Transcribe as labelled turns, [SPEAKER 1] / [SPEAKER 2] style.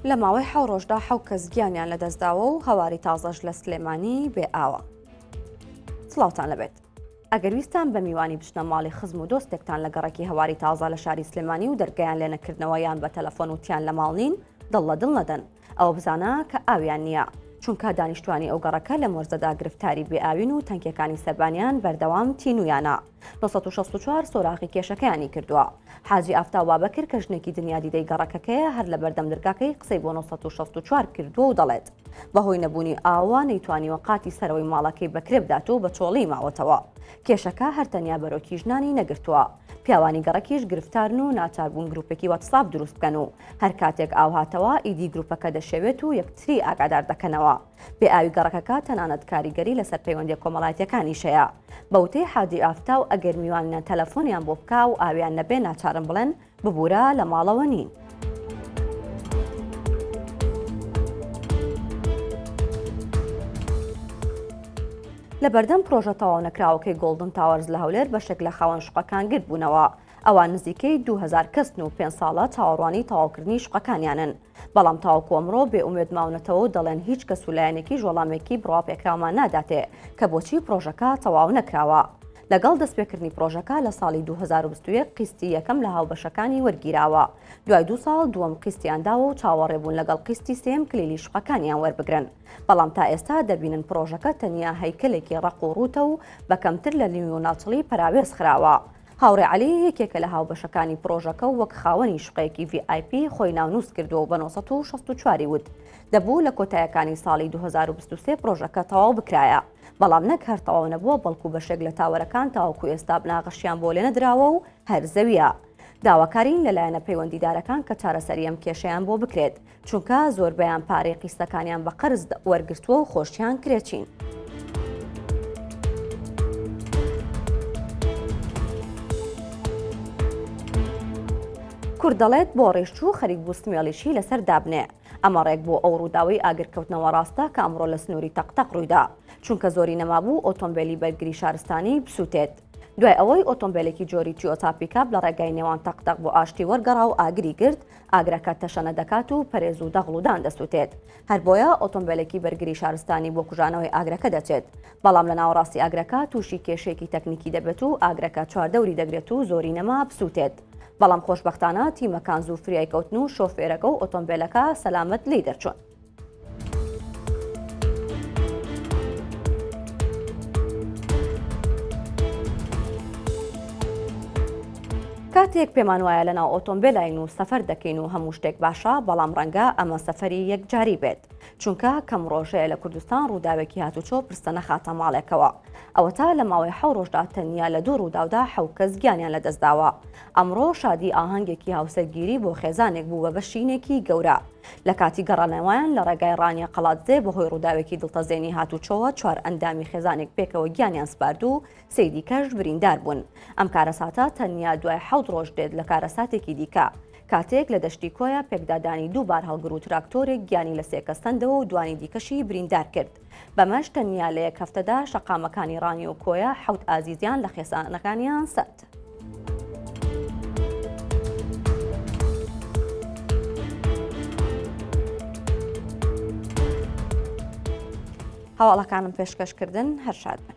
[SPEAKER 1] لە ماوەی حەو ڕۆژدا حەو کەس گیانیان لەدەستداوە و هەواری تازەش لە سلێمانی بێ ئاوە. سڵاوتان لەبێت. ئەگەر ویستان بە میوانی بچنە ماڵی خزم و دۆستێکتان لە گەڕەکی هەواری تازە لە شاری سلێمانی و دەرگایان لێ نەکردنەوە یان بە تەلەفۆن وتیان لە ماڵ نین، دڵ لە دڵ نەدەن. ئەوە بزانە کە ئاویان نییە. چونکە دانیشتوانی ئەو گەڕەکە لەم وەرزەدا گرفتاری بێ ئاوین و تەنکیەکانی سەربانیان بەردەوام تینویانە. 964 سۆراغی کێشەکەیانی کردووە. حاجی ئافتاو بابەکر کە ژنێکی دنیادیدەی گەڕەکەکەیە هەر لەبەردەم درگاکەی قسەی بۆ 964 کردووە و دەڵێت، بەهۆی نەبوونی ئاوەوە نەیتوانیوە قاتی سەرەوەی ماڵەکەی بە کرێ بدات و بە چۆڵی ماوەتەوە. کێشەکە هەر تەنیا بەرۆکی ژنانی نەگرتووە. پیاوانی گەڕەکیش گرفتارن و ناچار بوون گروپێکی واتساپ دروست بکەن و هەر کاتێک ئاو هاتەوە ئیدی گروپەکە دەشێوێت و یەکتری ئاگادار دەکەنەوە. بێ ئاوی گەڕەکەکە تەنانەت کاریگەری لەسەر پەیوەندیە کۆمەڵایەتیەکانیش هەیە. بە وتەی حاجی ئافتاو ئەگەر میوانیان تەلەفۆنیان بۆ بکا و ئاویان نەبێ ناچارن بڵێن ببورە لە ماڵەوە نین. لە بەردەم پرۆژە تەواونەکراوەکەی گۆڵدن تاوەرز لە هەولێر بەشێک لە خاوەن شوقەکان گردبوونەوە. ئەوان نزیکەی 2000 کەسن و پێنج ساڵە چاوەڕوانی تەواوکردنی شوقەکانیانن. بەڵام تاوەکو ئەمڕۆ بێ ئومێد ماونەتەوە و دەڵێن هیچ کەس و لایەنێکیش وەڵامێکی بڕواپێکراومان ناداتێ کە بۆچی پڕۆژەکە تەواو نەکراوە. لەگەڵ دەستپێکردنی پڕۆژەکە لە ساڵی 2021 قیستی یەکەم لە هاوبەشەکانی وەرگیراوە، دوای دوو ساڵ دووەم قیستیان داوە و چاوەڕێ بوون لەگەڵ قیستی سێیەم کلیلی شوقەکانیان وەربگرن، بەڵام تا ئێستا دەبینن پڕۆژەکە تەنیا هەیکەلێکی ڕەق و ڕووتە و بە کەمتر لە نیو ناچڵی پەراوێز خراوە. هاوڕێ عەلی یەکێکە لە هاوبەشەکانی پڕۆژەکە و وەک خاوەنی شوقەیەکی VIP خۆی ناونووس کردووە و بە 964 ی وت، دەبوو لە کۆتایەکانی ساڵی 2023 پڕۆژەکە تەواو بکرایە، بەڵام نەک هەر تەواو نەبووە بەڵکو بەشێک لە تاوەرەکان تاوەکو ئێستا بناغەشیان بۆ لێنەدراوە و هەر زەوییە. داواکارین لە لایەنە پەیوەندیدارەکان کە چارەسەری ئەم کێشەیان بۆ بکرێت. چونکە زۆربەیان پارەی قیستەکانیان بە قەرز وەرگرتووە و خۆشیان کرێچین. کورد دەڵێت بۆ ڕیش چوو خەریک بوو سمێڵیشی لەسەر دابنێ. ئەمە ڕێک بۆ ئەو ڕووداوەی ئاگرکەوتنەوە ڕاستە کە ئەمڕۆ لە سنووری تەق تەق ڕوویدا، چونکە زۆری نەمابوو ئۆتۆمبێلی بەرگری شارستانی بسووتێت. دوای ئەوەی ئۆتۆمبێلێکی جۆری تیۆتا پیکاپ لە ڕێگای نێوان تەق تەق بۆ ئاشتی وەرگەڕا و ئاگری گرت، ئاگرەکە تەشەنە دەکات و پەرێز و دەغڵ و دان دەسووتێت. هەر بۆیە ئۆتۆمبێلێکی بەرگری شارستانی بۆ کوژانەوەی ئاگرەکە دەچێت. بەڵام لە ناوەڕاستی ئاگرەکە تووشی کێشەیەکی تەکنیکی دەبێت و ئاگرەکە چواردەوری دەگرێت و زۆری نەما بسووتێت. بەڵام خۆشبەختانە تیمەکان زوو فریای کەوتن و شۆفێرەکە و ئۆتۆمبێلەکە سەلامەت لێی دەرچوون. کاتێک پێمان وایە لەناو ئۆتۆمبێلاین و سەفەر دەکەین و هەموو شتێک باشە، بەڵام ڕەنگە ئەمە سەفەری یەکجاری بێت، چونکە کەم ڕۆژەیە لە کوردستان ڕووداوێکی هاتوچۆ پرسە نەخاتە ماڵێکەوە. ئەوەتا لە ماوەی حەو ڕۆژدا تەنیا لە دوو ڕووداودا حەو کەس گیانیان لەدەستداوە. ئەمڕۆ شادی ئاهەنگێکی هاوسەرگیری بۆ خێزانێک بوو بە بەشینێکی گەورە. لە کاتی گەڕانەوەیان لە ڕێگای ڕانیە قەڵادزێ بەهۆی ڕووداوێکی دڵتەزێنی هاتوچۆوە چوار ئەندامی خێزانێک پێکەوە گیانیان سپارد و سێی دیکەش بریندار بوون. ئەم کارەساتە تەنیا دوای حەوت ڕۆژ دێت لە کارەساتێکی دیکە، کاتێک لە دەشتی کۆیە پێکدادانی دوو بارهەڵگر و تراکتۆرێک گیانی لە سێ کەس سەندەوە و دوانی دیکەشی بریندار کرد. بەمەش تەنیا لە یەک هەفتەدا شەقامەکانی ڕانیە و کۆیە حەوت ئازیزیان لە خێزانەکانیان سەند. هەواڵەکانم پێشکەش کردن هەر شاد بن.